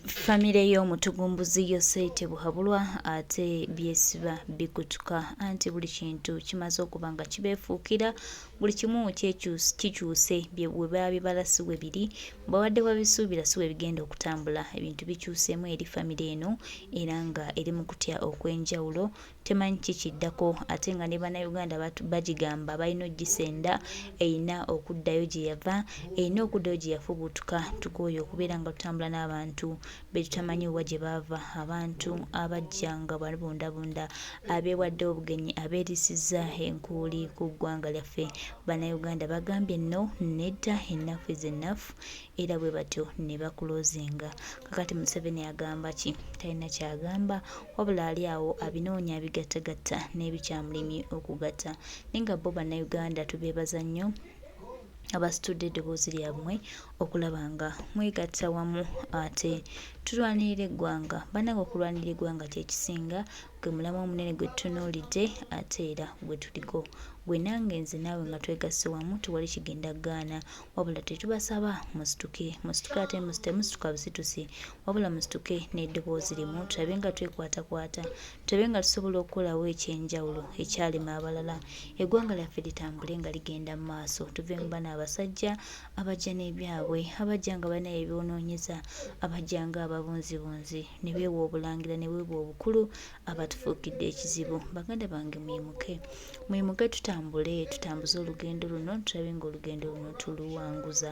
Famire y'omutugumbuzi Yoseri Tibuhaburwa ate byesiba bikutuka anti buli kintu kimaze okuba nga kibeefuukira, buli kimu kikyuse bwe babibala si bwe biri, bw'obadde wabisuubira si bwe bigenda okutambula. Ebintu bikyuseemu eri famire eno era nga eri mu kutya okw'enjawulo temanyi ki kiddako ate nga ne Bannayuganda bagigamba balina ogisenda, erina okuddayo gye yava, erina okuddayo gye yafubutuka. Tukooye okubeera nga tutambula n'abantu be tutamanyi wa gye baava, abantu abajja nga babundabunda, abeewadde obugenyi, abeerisizza enkuuli ku ggwanga lyaffe. Bannayuganda bagambye no, nedda, enough is enough era bwe batyo ne bakulozinga. Kakati Museveni agamba ki? Talina ky'agamba wabula ali awo abinoonya abigattagatta n'ebikyamulemye okugatta. Naye nga bo Bannayuganda tubeebaza nnyo abasitudde eddoboozi lyammwe okulaba nga mwegatta wamu ate tulwanirira eggwanga. Bannange okulwanirira eggwanga kye kisinga, gwe mulamwa omunene gwe tutunuulidde ate era gwe tuliko. Gwe nange nze naawe nga twegasse wamu tewali kigenda kugaana wabula tetubasaba musituke musituke ate temusituka busitusi wabula musituke n'eddoboozi limu tulabe nga twekwatakwata tulabe nga tusobola okukolawo ekyenjawulo ekyalema abalala eggwanga lyaffe litambule nga ligenda mu maaso tuve mu bano abasajja abajja n'ebyabwe abajja nga balina ebyonoonyeza abajja nga ababunzibunzi ne beewa obulangira ne weewa obukulu abatufuukidde ekizibu baganda bange muyimuke Muyimuke tutambule, tutambuze olugendo luno tulabe ng'olugendo luno tuluwanguza.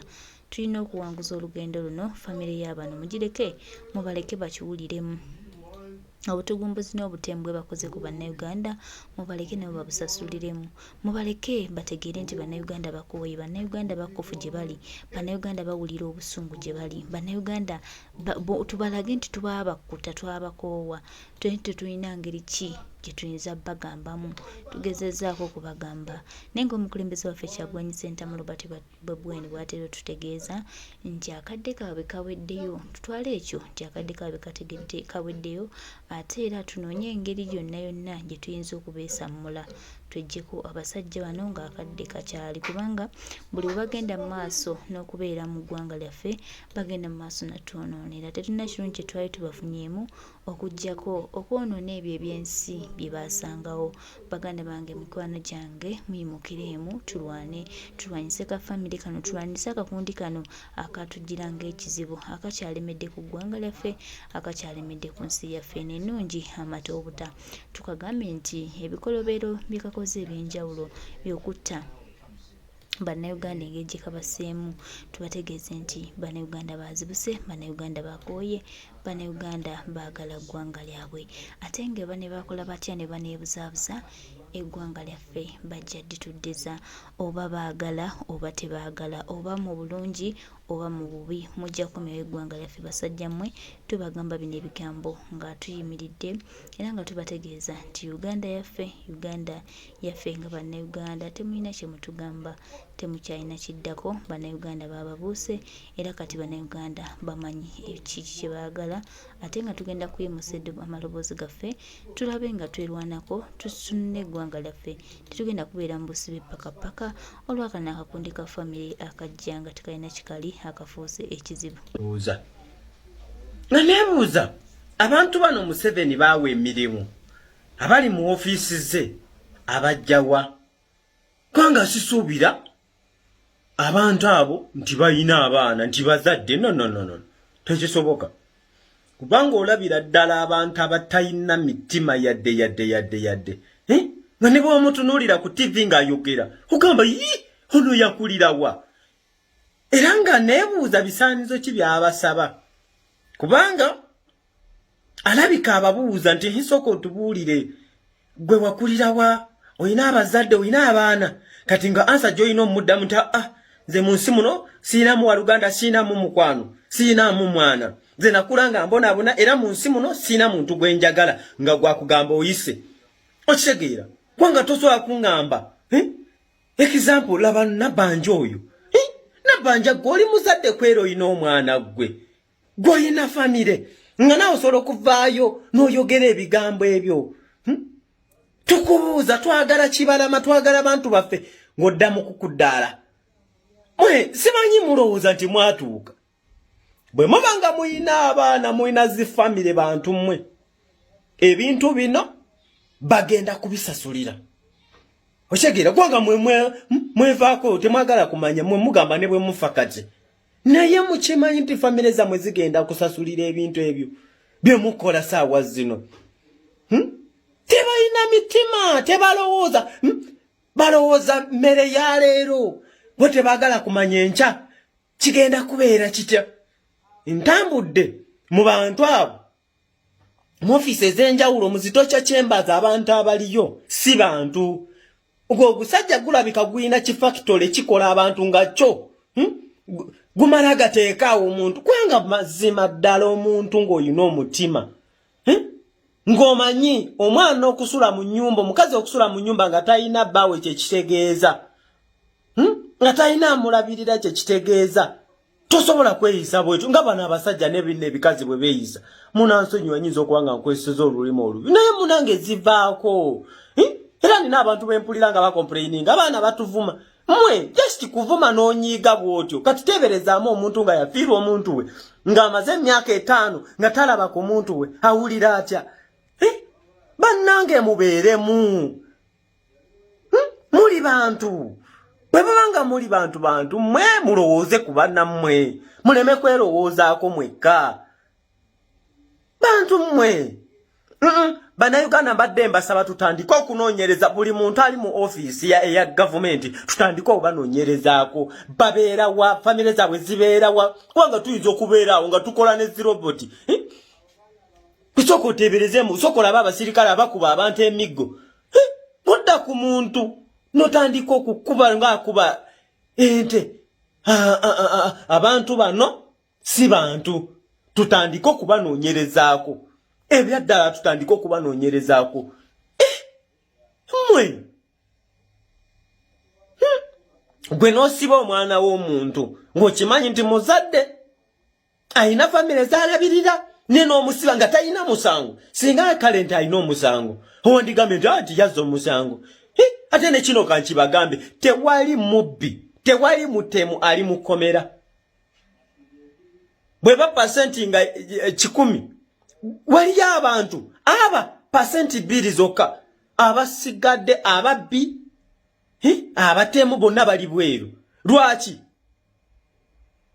Tulina okuwanguza olugendo luno, famire y'abano mugireke, mubaleke bakiwuliremu. Obutugumbuzi n'obutemu bwe bakoze ku Bannayuganda mubaleke nabo babusasuliremu. Mubaleke bategeere nti Bannayuganda bakooye, Bannayuganda bakufu gye bali, Bannayuganda bawulira obusungu gye bali, Bannayuganda tubalage nti tubaabakuta, twabakoowa. Twe tetulina ngeri ki gye tuyinza bagambamu, tugezezzaako okubagamba naye ng'omukulembeze waffe Kyagulanyi Ssentamu Robert Bobi Wine bw'atera otutegeeza nti akadde kaabwe kaweddeyo, tutwale ekyo nti akadde kaabwe kategedde kaweddeyo ate era tunoonye engeri yonna yonna gye tuyinza okubeesammula tweggyeko abasajja bano ng'akadde kakyali kubanga buli bwe bagenda mu maaso n'okubeera mu ggwanga lyaffe bagenda mu maaso natwonoonera. Tetulina kirungi kye twali tubafunyeemu Okuggyako okwonoona ebyo eby'ensi bye baasangawo. Baganda bange, mikwano gyange, muyimukireemu tulwane. Tulwanyise ka famire kano, tulwanyise akakundi kano akatujjira ng'ekizibu, akakyalemedde ku ggwanga lyaffe, akakyalemedde ku nsi yaffe eno ennungi amata obuta. Tukagambe nti ebikolobero bye kakoze eby'enjawulo by'okutta Bannayuganda engeri gye kabasseemu tubategeeze nti Bannayuganda baazibuse, Bannayuganda bakooye, Bannayuganda baagala ggwanga lyabwe ate nga eba ne bakola batya ne baneebuzaabuza eggwanga lyaffe bajja ddituddiza oba baagala oba tebaagala oba mu bulungi oba mu bubi mujja kukomyawo eggwanga lyaffe basajja mmwe tubagamba bino ebigambo nga tuyimiridde era nga tubategeeza nti Uganda yaffe Uganda yaffe nga Bannayuganda temulina kye mutugamba, temukyalina kiddako, Bannayuganda bababuuse era kati Bannayuganda bamanyi kiki kye baagala ate nga tugenda kuyimusa amaloboozi gaffe tulabe nga twerwanako tusunune eggwanga lyaffe tetugenda kubeera mu busibe ppaka ppaka olwakano akakundi ka famire akajja nga tekalina kikali akafuuse ekizibu. Buuza nga nebuuza abantu bano Museveni baawa emirimu abali mu ofiisi ze abajjawa kubanga sisuubira abantu abo nti balina abaana nti bazadde no no no no tekisoboka kubanga olabira ddala abantu abatalina mitima yadde yadde yadde yadde eh? nga ne bwomutunuulira ku ttivi ng'ayogera ogamba yi ono yakulirawa era nga neebuuza bisaanizo ki by'abasaba kubanga alabika ababuuza nti hisooka otubuulire gwe wakulirawa olina abazadde olina abaana kati nga ansa gyolina omuddamu nti ah nze mu nsi muno siinamu waluganda siinamu mukwano siinamu mwana nze nakula nga mbonaabona era mu nsi muno siina muntu gwe njagala nga gwakugamba oyise okitegeera kubanga tosobola kuŋŋamba eh? Example laba Nabanja oyo eh? Nabanja gwe oli muzadde kwera olina omwana gwe gwoyina famire nga nawe osobola okuvaayo n'oyogera ebigambo ebyo hmm? Tukubuuza twagala kibalama twagala bantu baffe ng'odda mu kukuddaala mwe simanyi mulowooza nti mwatuuka. Bwe muba nga muyina abaana, muyina zi famire, bantu mmwe, ebintu bino bagenda kubisasulira. Okitegeera? Kubanga mwe mwevaako, temwagala kumanya. Mwe mugamba ne bwe mufa kati, naye mukimanyi nti famire zammwe zigenda kusasulira ebintu ebyo bye mukola saawa zino. Tebalina mitima, tebalowooza. Balowooza mmere ya leero, bo tebaagala kumanya enkya kigenda kubeera kitya. Ntambudde mu bantu abo mu ofiisi ez'enjawulo, mu zitokya kyembaza, abantu abaliyo si bantu. Ogwo ogusajja gulabika gulina kifactory kikola abantu nga kyo, Gumala gateekaawo omuntu, kubanga mazima ddala omuntu ng'olina omutima, Ng'omanyi omwana okusula mu nnyumba, omukazi okusula mu nnyumba nga talina bbaawe kyekitegeeza, Nga talina amulabirira kyekitegeeza. Tosobola kweyisa bwetyo nga bano abasajja nebino ebikazi bwe beeyisa. Munansonyiwa, nyinza okuba nga nkweseza olulimi olubi, naye munange zivaako. Era nina abantu bempulira nga bacomplaininga, abaana batuvuma. Mmwe just kuvuma n'onyiiga bw'otyo. Kati teeberezaamu omuntu nga yafiirwa omuntu we, ng'amaze emyaka 5 nga talaba ku muntu we, awulira atya? Bannange, mubeeremu. Muli bantu. Bwe muba nga muli bantu, bantu mmwe, mulowooze ku bannammwe, muleme kwerowoozaako mwekka. Bantu mmwe, Bannayuganda, mbadde mbasaba tutandike okunoonyereza buli muntu ali mu ofiisi eya gavumenti. Tutandike obanoonyerezaako, babeera wa, famire zaabwe zibeera wa, kubanga tuyinza okubeera awo nga tukola ne ziroboti. Kusooka oteeberezemu, sooka olabe abasirikale abakuba abantu emiggo. Mudda ku muntu notandika okukuba ng'akuba ente. Abantu bano si bantu. Tutandike okubanoonyerezaako ebyaddala, tutandike okubanoonyerezaako. Mmwe, Gwe n'osiba omwana w'omuntu ng'okimanyi nti muzadde alina famire zalabirira, ne n'omusiba nga talina musango. Singa kale nti alina omusango, owandigambye nti anti yazza omusango. Ate ne kino kankibagambe, tewali mubbi, tewali mutemu ali mukomera. Bweba pasenti nga 100, waliyo abantu aba 2% zokka. Abasigadde ababbi, abatemu, bonna bali bweru. Lwaki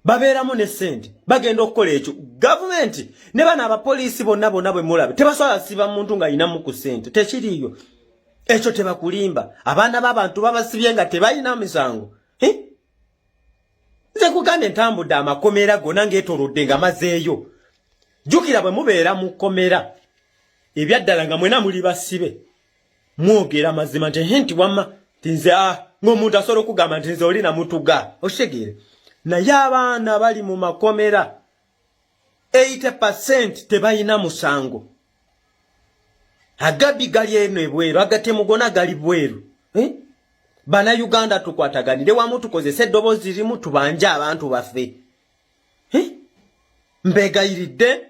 babeeramu ne ssente? Bagenda okukola ekyo. Gavumenti ne bano abapoliisi bonna bonna bwe mulabe tebasobola siba muntu ng'ayinamu ku ssente, tekiriiyo ekyo, tebakulimba. Abaana b'abantu babasibye nga tebalina misango. Nze kugambye, ntambudde amakomera gonna ngeetolodde nga mazeeyo. Jjukira, bwe mubeera mu kkomera ebyaddala nga mwena muli basibe, mwogera mazima nti nti wamma ti nze ng'omuntu asobola okugamba nti nze oli namutuga, okitegeere. Naye abaana bali mu makomera, 80% tebalina musango. Agabbi gali eno ebweru, agatemu gona gali bweru, eh? Bannayuganda, tukwataganire wamu, tukozese eddoboozi limu, tubanje abantu baffe, eh? Mbegayiridde,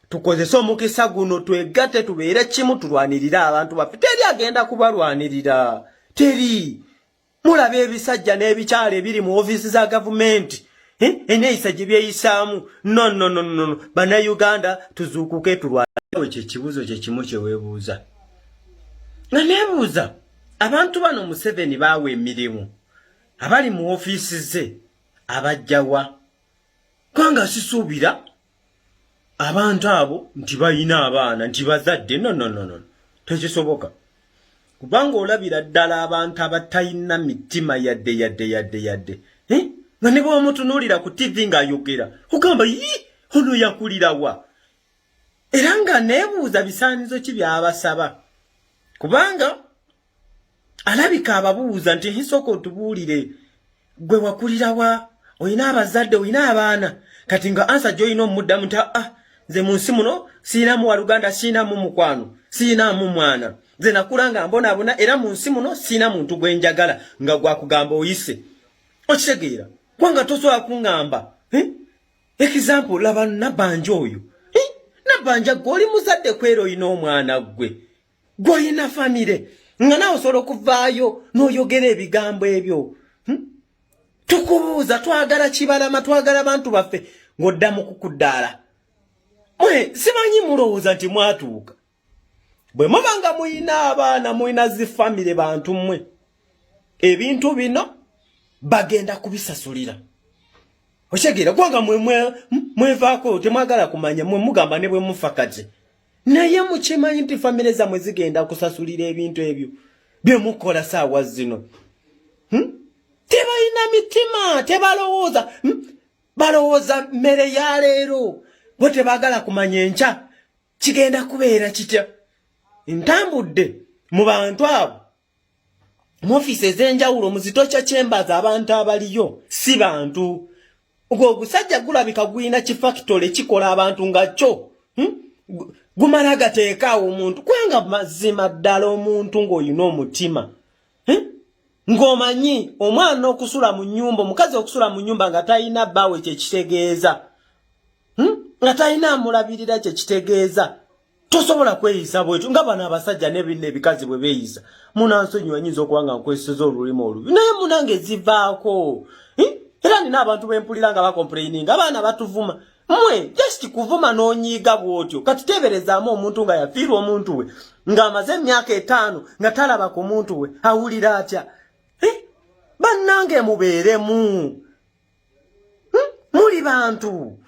tukozese omukisa guno, twegatte, tubeere kimu, tulwanirire abantu baffe. Teri agenda kubalwanirira, teri. Mulaba ebisajja n'ebikyalo ebiri mu ofiisi za gavumenti, eneeyisa gye byeyisaamu. No, no, no, no. Bannayuganda, tuzuukuke, tulwane. Ekyo ekibuuzo kye kimu kye weebuuza nga neebuuza, abantu bano Museveni baawa emirimu abali mu ofiisi ze abajjawa? Kubanga sisuubira abantu abo nti balina abaana, nti bazadde. No, no, no, no, tekisoboka, kubanga olabira ddala abantu abatalina mitima yadde yadde yadde yadde, eh? Nga ne bwomutunuulira ku TV ng'ayogera, ogamba, yi, ono yakulirawa? Era nga neebuuza bisaanizo ki byabasaba, kubanga alabika ababuuza nti, "Hisooka otubuulire, gwe wakulirawa? Olina abazadde? Olina abaana?" Kati nga answer gy'olina omuddamu nti, "Ah, nze mu nsi muno siinamu waluganda, siinamu mukwano, siinamu mwana. Nze nakula nga mbonaabona, era mu nsi muno siina muntu gwe njagala." Nga gwakugamba oyise, okitegeera? Kubanga tosobola kuŋŋamba, eh? Example, laba Nabbanja oyo, eh? Nabbanja, gwe oli muzadde, kwera olina omwana, gwe gw'olina famire, nga naawe osobola okuvaayo n'oyogera ebigambo ebyo, Tukubuuza, twagala kibalama, twagala bantu baffe. ng'odda mu kukuddaala. Mwe simanyi mulowooza nti mwatuuka. Bwe muba nga muyina abaana, muyina zi famire, bantu mmwe, ebintu bino bagenda kubisasulira. Okitegeera? Kubanga mwe mwevaako, temwagala kumanya. Mwe mugamba ne bwe mufa kati, naye mukimanyi nti famire zammwe zigenda kusasulira ebintu ebyo bye mukola saawa zino. Tebalina mitima, tebalowooza. Balowooza mmere ya leero, bo tebaagala kumanya enkya kigenda kubeera kitya. Ntambudde mu bantu abo mu ofiisi ez'enjawulo, mu zitokya kyembaza, abantu abaliyo si bantu. Ogwo ogusajja gulabika gulina kifactory kikola abantu nga kyo, Gumala gateekaawo omuntu, kubanga mazima ddala omuntu ng'olina omutima, Ng'omanyi omwana okusula mu nnyumba, omukazi okusula mu nnyumba nga talina bbaawe kyekitegeeza, Nga talina amulabirira kyekitegeeza. Tosobola kweyisa bwetyo nga bano abasajja nebinno ebikazi bwe beeyisa. Munansonyiwa, nyinza okuba nga nkweseza olulimi olubi, naye munange zivaako. Era nina abantu bempulira nga bacomplaininga, abaana batuvuma. Mmwe just kuvuma n'onyiiga bw'otyo. Kati teeberezaamu omuntu nga yafiirwa omuntu we, ng'amaze emyaka 5 nga talaba ku muntu we, awulira atya? Bannange, mubeeremu. Muli bantu.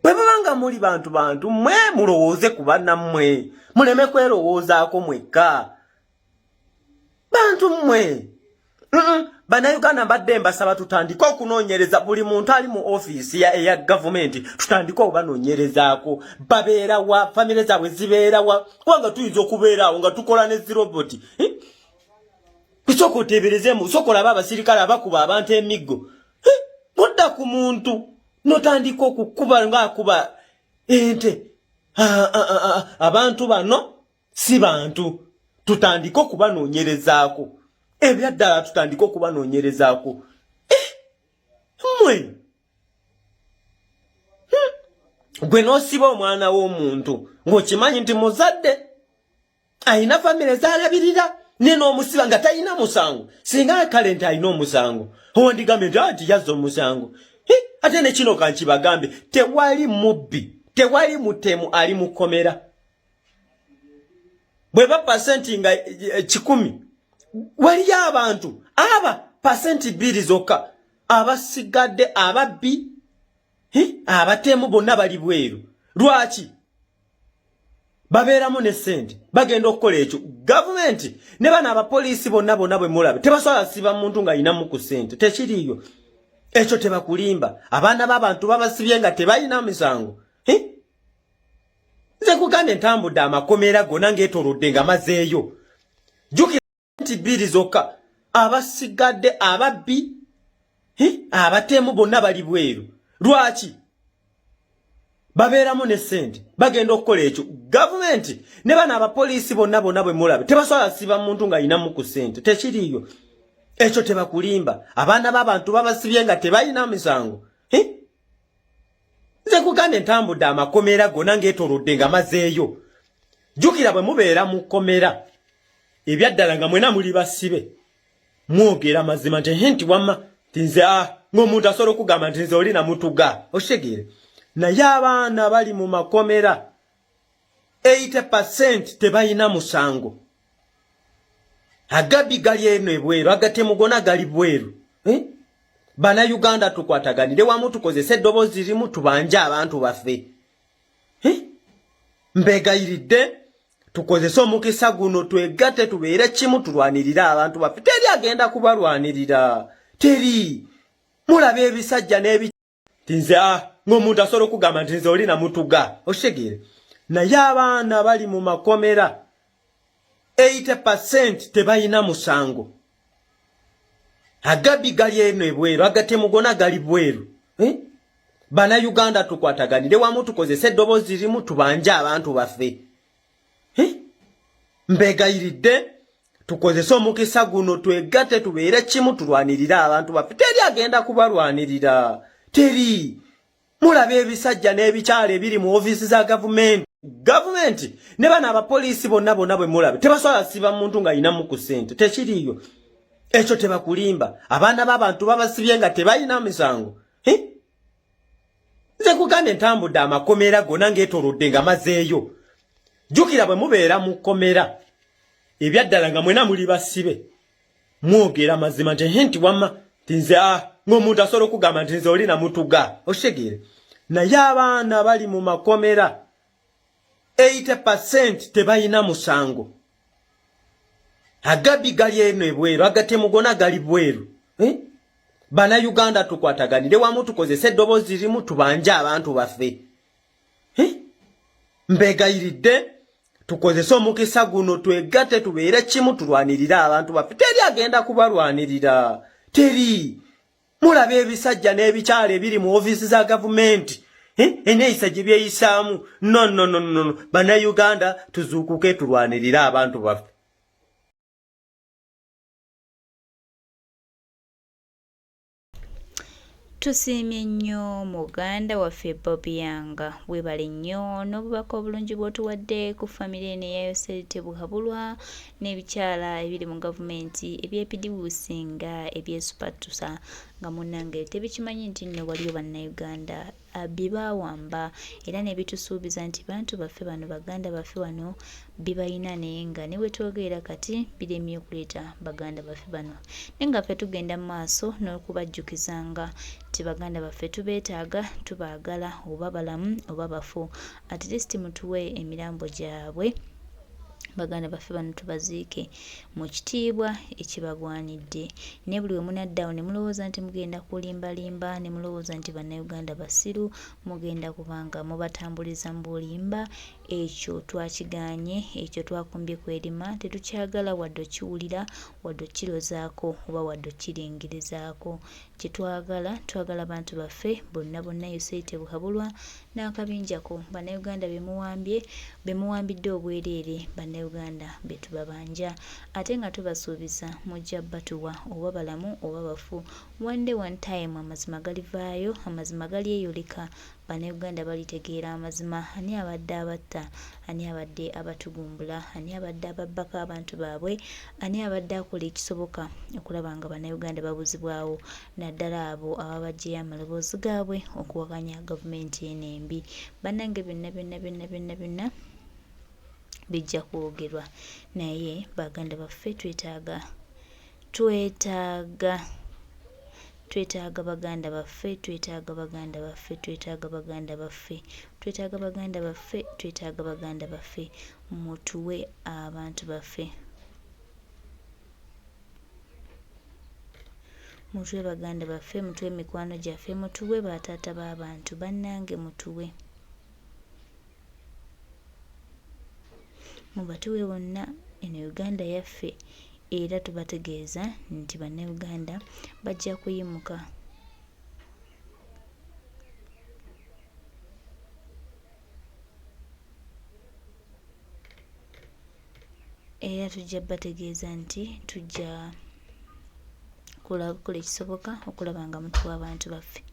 Bwe muba nga muli bantu, bantu mmwe, mulowooze ku bannammwe, muleme kwerowoozaako mwekka. Bantu mmwe, Bannayuganda, mbadde mbasaba tutandike okunoonyereza buli muntu ali mu ofiisi eya gavumenti, tutandike obanoonyerezaako. Babeera wa? Famire zaabwe zibeera wa? Kubanga tuyinza okubeera awo nga tukola ne ziroboti. Kusooka oteeberezemu, sooka olabe abasirikale abakuba abantu emiggo. Mudda ku muntu notandika okukuba ng'akuba ente. Abantu bano si bantu. Tutandike okubanoonyerezaako ebyaddala, tutandike okubanoonyerezaako. Mmwe, Gwe n'osiba omwana w'omuntu ng'okimanyi nti muzadde alina famire zalabirira, ne n'omusiba nga talina musango. Singa kale nti alina omusango, owandigambye nti anti yazza omusango. Ate ne kino kankibagambe, tewali mubbi, tewali mutemu ali mukomera. Bweba pasenti nga 100, waliyo abantu aba 2% zokka. Abasigadde ababbi, abatemu, bonna bali bweru. Lwaki babeeramu ne ssente? Bagenda okukola ekyo. Gavumenti ne bano abapoliisi bonna bonna bwe mulabe tebasobola siba muntu ng'ayinamu ku ssente, tekiriiyo ekyo, tebakulimba. Abaana b'abantu babasibye nga tebalina misango. Nze nkugambye, ntambudde amakomera gonna ngeetolodde nga mazeeyo. Jjukira nti 2 zokka, abasigadde ababbi, abatemu, bonna bali bweru. Lwaki babeeramu ne ssente? Bagenda okukola ekyo. Gavumenti ne bano abapoliisi bonna bonna bwe mulabe tebasobola siba muntu ng'ayinamu ku ssente, tekiriiyo ekyo, tebakulimba. Abaana b'abantu babasibye nga tebalina misango. Nze nkugambye, ntambudde amakomera gonna ngeetolodde nga mazeeyo. Jjukira bwe mubeera mu kkomera ebyaddala nga mwena muli basibe, mwogera mazima nti nti wamma nti nze ng'omuntu asobola okugamba nti nze oli namutuga, okitegeere. Naye abaana bali mu makomera, 80% tebalina musango. Agabbi gali eno ebweru, agatemu gona gali bweru, eh? Bannayuganda, tukwataganire wamu, tukozese eddoboozi limu, tubanje abantu baffe, eh? Mbegayiridde, tukozese omukisa guno, twegatte, tubeere kimu, tulwanirire abantu baffe. Teri agenda kubalwanirira, teri. Mulaba ebisajja n'ebi nti nze ng'omuntu asobola okugamba nti nze oli namutuga, okitegeere. Naye abaana bali mu makomera, 80% tebalina musango. Agabbi gali eno ebweru, agatemu gona gali bweru, eh? Bannayuganda, tukwataganire wamu, tukozese eddoboozi limu, tubanje abantu baffe, eh? Mbegayiridde, tukozese omukisa guno, twegatte, tubeere kimu, tulwanirire abantu baffe. Teri agenda kubalwanirira, teri. Mulaba ebisajja n'ebikyalo ebiri mu ofiisi za gavumenti. Gavumenti ne bano abapoliisi bonna bonna bwe mulabe tebasobola siba muntu ng'ayinamu ku ssente, tekiriiyo ekyo, tebakulimba. Abaana b'abantu babasibye nga tebalina misango, eh? Nze kugambye ntambudde amakomera gonna ngeetolodde nga mazeeyo. Jjukira bwe mubeera mu kkomera ebyaddala nga mwena muli basibe, mwogera mazima nti nti wamma nti nze ah, ng'omuntu asobola okugamba nti nze oli namutuga, okitegeere. Naye abaana bali mu makomera 80% tebalina musango. Agabi gali eno ebweru, agatemu gona gali bweru, eh? Bannayuganda tukwataganire wamu, tukozese eddoboozi limu, tubanje abantu baffe, eh? Mbegayiridde tukozese omukisa guno, twegatte, tubeere kimu, tulwanirire abantu baffe. Teri agenda kubalwanirira, teri. Mulaba ebisajja n'ebikyalo ebiri mu ofiisi za gavumenti, eh? Eneeyisa gye byeyisaamu. No, no, no, no. Bannayuganda tuzuukuke, tulwanirire abantu baffe. Tusiimye nnyo muganda waffe Bobi Young, weebale nnyo n'obubaka obulungi bw'otuwadde ku famire eno eya Yoseri Tebuhabulwa n'ebikyala ebiri mu gavumenti ebyepidiwusi nga ebyesupattusa nga munnange tebikimanyi nti nno waliyo Bannayuganda bye baawamba era ne bitusuubiza nti bantu baffe bano, baganda baffe bano bibalina, naye nga ne we twogerera kati biremye okuleeta baganda baffe bano. Naye nga ffe tugenda mu maaso n'okubajjukizanga nti baganda baffe tubeetaaga, tubaagala oba balamu oba bafu, at least mutuwe emirambo gyabwe baganda baffe bano tubaziike mu kitiibwa ekibagwanidde. Naye buli we munadda awo ne mulowooza nti mugenda kulimbalimba, ne mulowooza nti Bannayuganda basiru, mugenda kubanga mubatambuliza mu bulimba, ekyo twakigaanye, ekyo twakumbye kwerima, tetukyagala wadde okiwulira, wadde okirozaako oba wadde okiringirizaako. Kye twagala, twagala bantu baffe bonna bonna Yoseri Tebuhabulwa n'akabinja ko Bannayuganda be muwambye, be muwambidde obwereere, Bannayuganda be tubabanja ate nga tubasuubiza mujja batuwa oba balamu oba bafu. One day one time amazima galivaayo, amazima galyeyoleka, Bannayuganda balitegeera amazima, ani abadde abatta, ani abadde abatugumbula, ani abadde ababbako abantu baabwe, ani abadde akola ekisoboka okulaba nga Bannayuganda babuzibwawo naddala abo ababaggyeyo amaloboozi gaabwe okuwakanya gavumenti eno embi. Bannange byonna byonna byonna byonna byonna bijja kwogerwa naye baganda baffe twetaaga twetaaga twetaaga baganda baffe, twetaaga baganda baffe, twetaaga baganda baffe, twetaaga baganda baffe, twetaaga baganda baffe, mutuwe abantu baffe. Mutuwe baganda baffe, mutuwe mikwano gyaffe, mutuwe ba taata b'abantu bannange mutuwe. Mubatuwe bonna, eno Uganda yaffe era tubategeeza nti Bannayuganda bajja kuyimuka. Era tujja bategeeza nti tujja kola ekisoboka okulaba nga mutuwa abantu baffe.